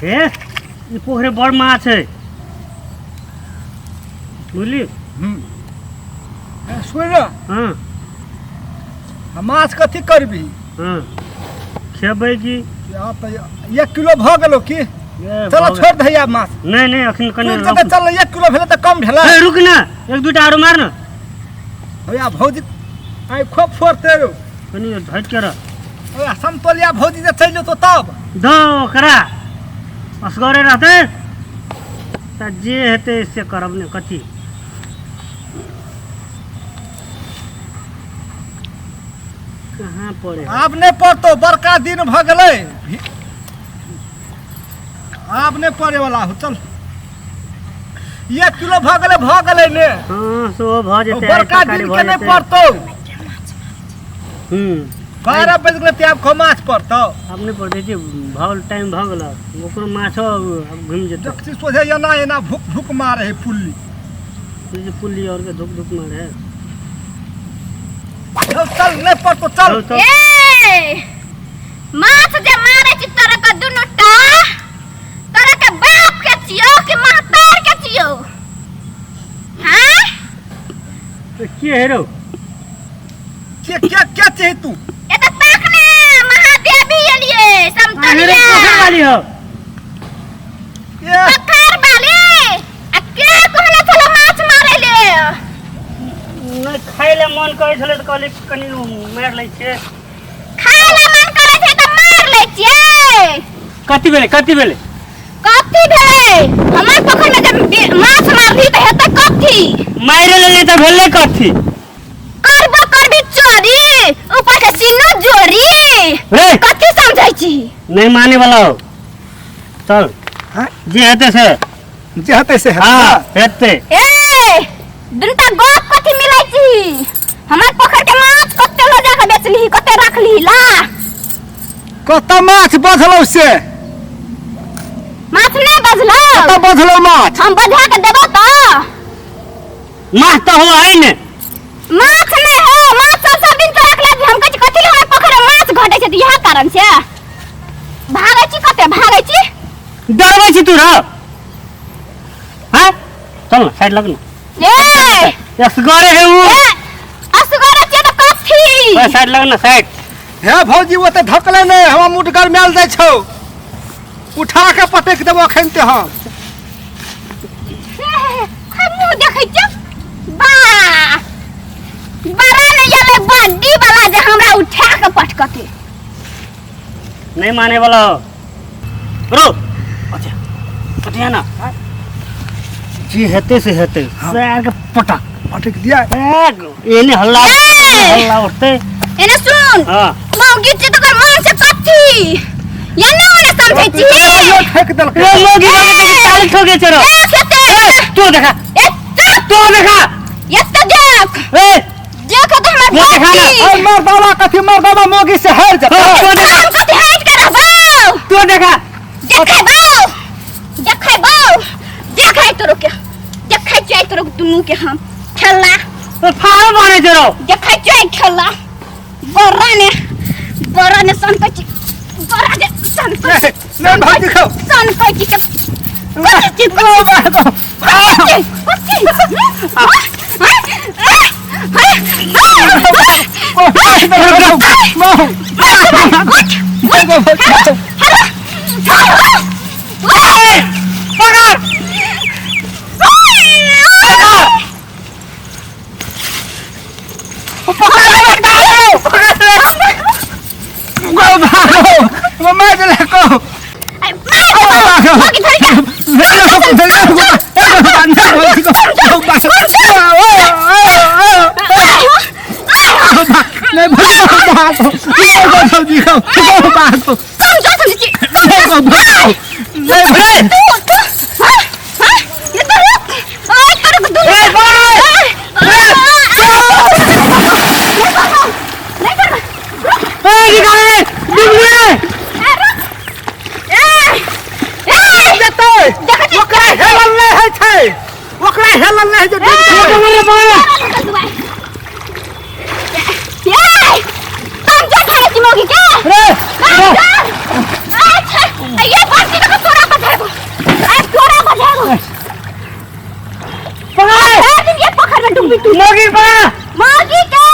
हे ई पोखरि बड़ माछ है बुझली। हम्म। ए, सुन न। हाँ। आ माछ कथी करबी? हाँ, खेबै की। आब तऽ 1 किलो भऽ गेलो की? ए, चलो। भऽ गेल। छोड़ दही आब माछ। नहि नहि, अखन कनि रुकि जेतै। चल, 1 किलो भेलै तऽ कम भेलै? ए, रुक ना, एक दूटा आरो मार न। भैया, भौजी आइ खूब फोड़ते रौ। कनि हटि के रह। ओए समतोलिया, भौजी जे चलि जेतौ तब? दो ओकरा असगरे रहतै तऽ जे हेतै से करब ने। कथी कहाँ पड़े है? आब नहि पड़तौ, बड़का दिन भऽ गेलै, आब नहि पड़े वाला हो। चल, 1 किलो भऽ गेलै, भऽ गेलै ने। हाँ, सेहो भऽ जेतै आइ। बड़का तरकारी दिन भऽ के नहि जेतै। पड़तौ। हूँ। 12 बजि गेलै ते आब खो माछ पड़तौ? आब नहि पड़तै जे भऽ टाइम भऽ गेल, ओकरो माछो आब घुमि जेतै। देखছি सोझे एना एना भुक भुक मारे है पुल्ली। ई जे पुल्ली और के धुक धुक मारे है। चल चल, नहि पड़तौ, चल। चल चल। ए, माछ जे मारे छी तोरा के दुनू टा, तोरा के बाप के छियौ कि महतार के छियौ? हाँ? तो के है रौ? के के के चाही तू? ए तऽ ताक ने, महादेवी एलियै। अरे समतलिया। पोखर वाली हो। ए। पोखर वाली आ के कहले छलो माछ मारे ले? नहि, खाय ले मन करै छलै तऽ कहली कनि मारि लै छियै। खाय ले मन करे छै तऽ मार लै छियै? कथी भेलै, कथी भेलै? कथी भेलै? हमर पोखर में जब माछ मारली तऽ हेतै कथी? मारि लेलियै तऽ भेलै कथी? करबो करबी चोरी, ऊपर से सीनो जोरी। रे। कथी समझै छी? नहीं माने वाला हो, चल। हाँ? जे हेतै से। जे हेतै से हेतै। हाँ, हेतै। ए, दुनूटा गप कथी मिलै छी? हमर पोखर के माछ कते लऽ जाके बेचलिही, कते रखलिही ला? कतऽ माछ बझलौ से? माछ नहि बजलौ? कतऽ बझलौ माछ? हम बझा के देबो तऽ। माछ तऽ हो है ने। माछ नहि हो, माछ सब सब दिन तो रखले। हम कहै छी कथी ले हमर पोखर में माछ घटै छै, तऽ इएह कारण छै। भागै छी, कते भागै छी? डरबै छी तू रह। हाँ, चल न, साइड लग न। ए। असगरे है उ। ए, असगरे छियै तऽ कथी? ओए, साइड लग न, साइड। हे भौजी, ओ तऽ धकले नहि, हमरा मुठ गरमायल जाइ छौ, उठा के पटकि देबो अखन ते हम। हम मुँह देखै छियौ, बा बड़ा ने एलै बड्डी वाला जे हमरा उठा के पटकतै। नहीं माने वाला हो ब्रो। अच्छा अच्छा ना, जी हेतै से हेतै, सर के पटक। पटकि दिया। एने हल्ला। ए! हल्ला उठते। एने सुन। हाँ। मौगी छी तकर मन से कथी एने ओने समझै छी? फेक देलकै। ए मोगी बाबू के ताली ठोके चलो। ए खेते। तू देखा। ए चुप। तू देखा। एते देख। ए। देख तो हमर मुँह देखा ना। बॉडी। अरे मर्दावा कथी, मर्दावा मोगी से हारि जेतै? तू देखा। हम कथी हटि के रहबौ? तू देखा। देखेबौ, देखेबौ, देखै तोरो के, देखै छियै तोरो दुनू के हम खेला। ओ फाड़ो मारे चलो। देखै छियै खेला। बड़ा ने, बड़ा ने सनकै छी, बड़ा ने सनकै छी। नहि भौजी खौ। सनकै छी कथी छी, कथी छी, कथी? पकड़। ए निकाल रे, डूब गए। ओकरा हेलल नहि होइ छै, ओकरा हेलल नहि होइ छै, डूबि जेतै। रे। मौगी बा मौगी के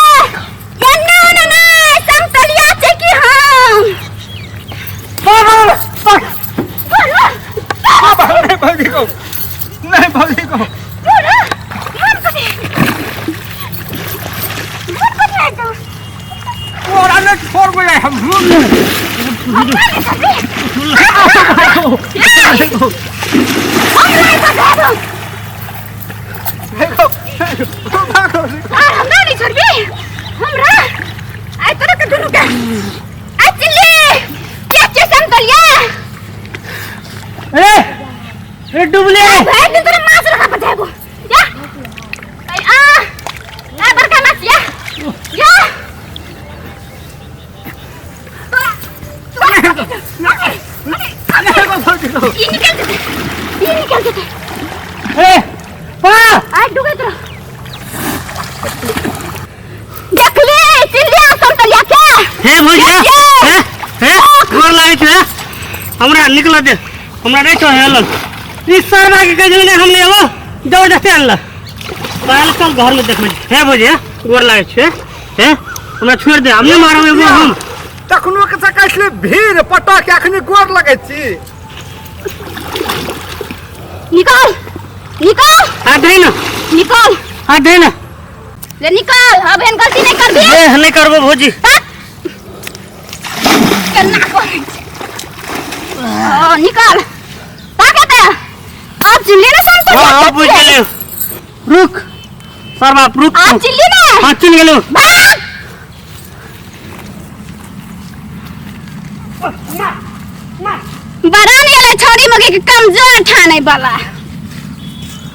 केना ओना नहि समतलिया छै कि हम पकड़ पकड़ नहीं भौजी को, नहीं भौजी को। तोरा नहीं छोड़ गए हम। देखो भागो। हमरा नहीं छोड़बी हमरा। आइ तोरा के दुनू के आ चिल्ली के के समतलिया। अरे अरे डूबले। भरि दिन तोरा माछ रखा पर जाबो या ऐ आ आ बड़का माछ या या तोरा देखो भौजी को। ई निकल जेतै, ई निकल जेतै। अरे पा आ डूबे तोरा। देखली चिल्ली समतलिया के? हे भौजी, हे हे गोर लागै छै। हमरा निकल दे, हमरा नहीं छो हेलल। ई सरवा के कह देने हम नहीं आबो, जबरदस्ती आनल। पहले चल घर में देखबै। हे भौजी, गोर लागै छै। हे हमरा छोड़ दे, हम नहीं मारब एगो हम। तखनो के सकै छलै भीड़ पटा के अखनी गोर लगै छी। निकल निकल। हाथ दे ना। निकल। हाथ दे ना। ले निकल, अब एहन गलती नहीं करबी। हे नहीं करबो भौजी। केना करै छै? ओ निकल ताकत अब चिल्ली ना समतलिया। हाँ बुझ गेलियो। रुक सरवा, रुक। आप चिल्ली ना। हाँ चिन्ह गेलियो। भाग। बड़ा नहीं एलै छौड़ी मगे के कमजोर ठानै वाला।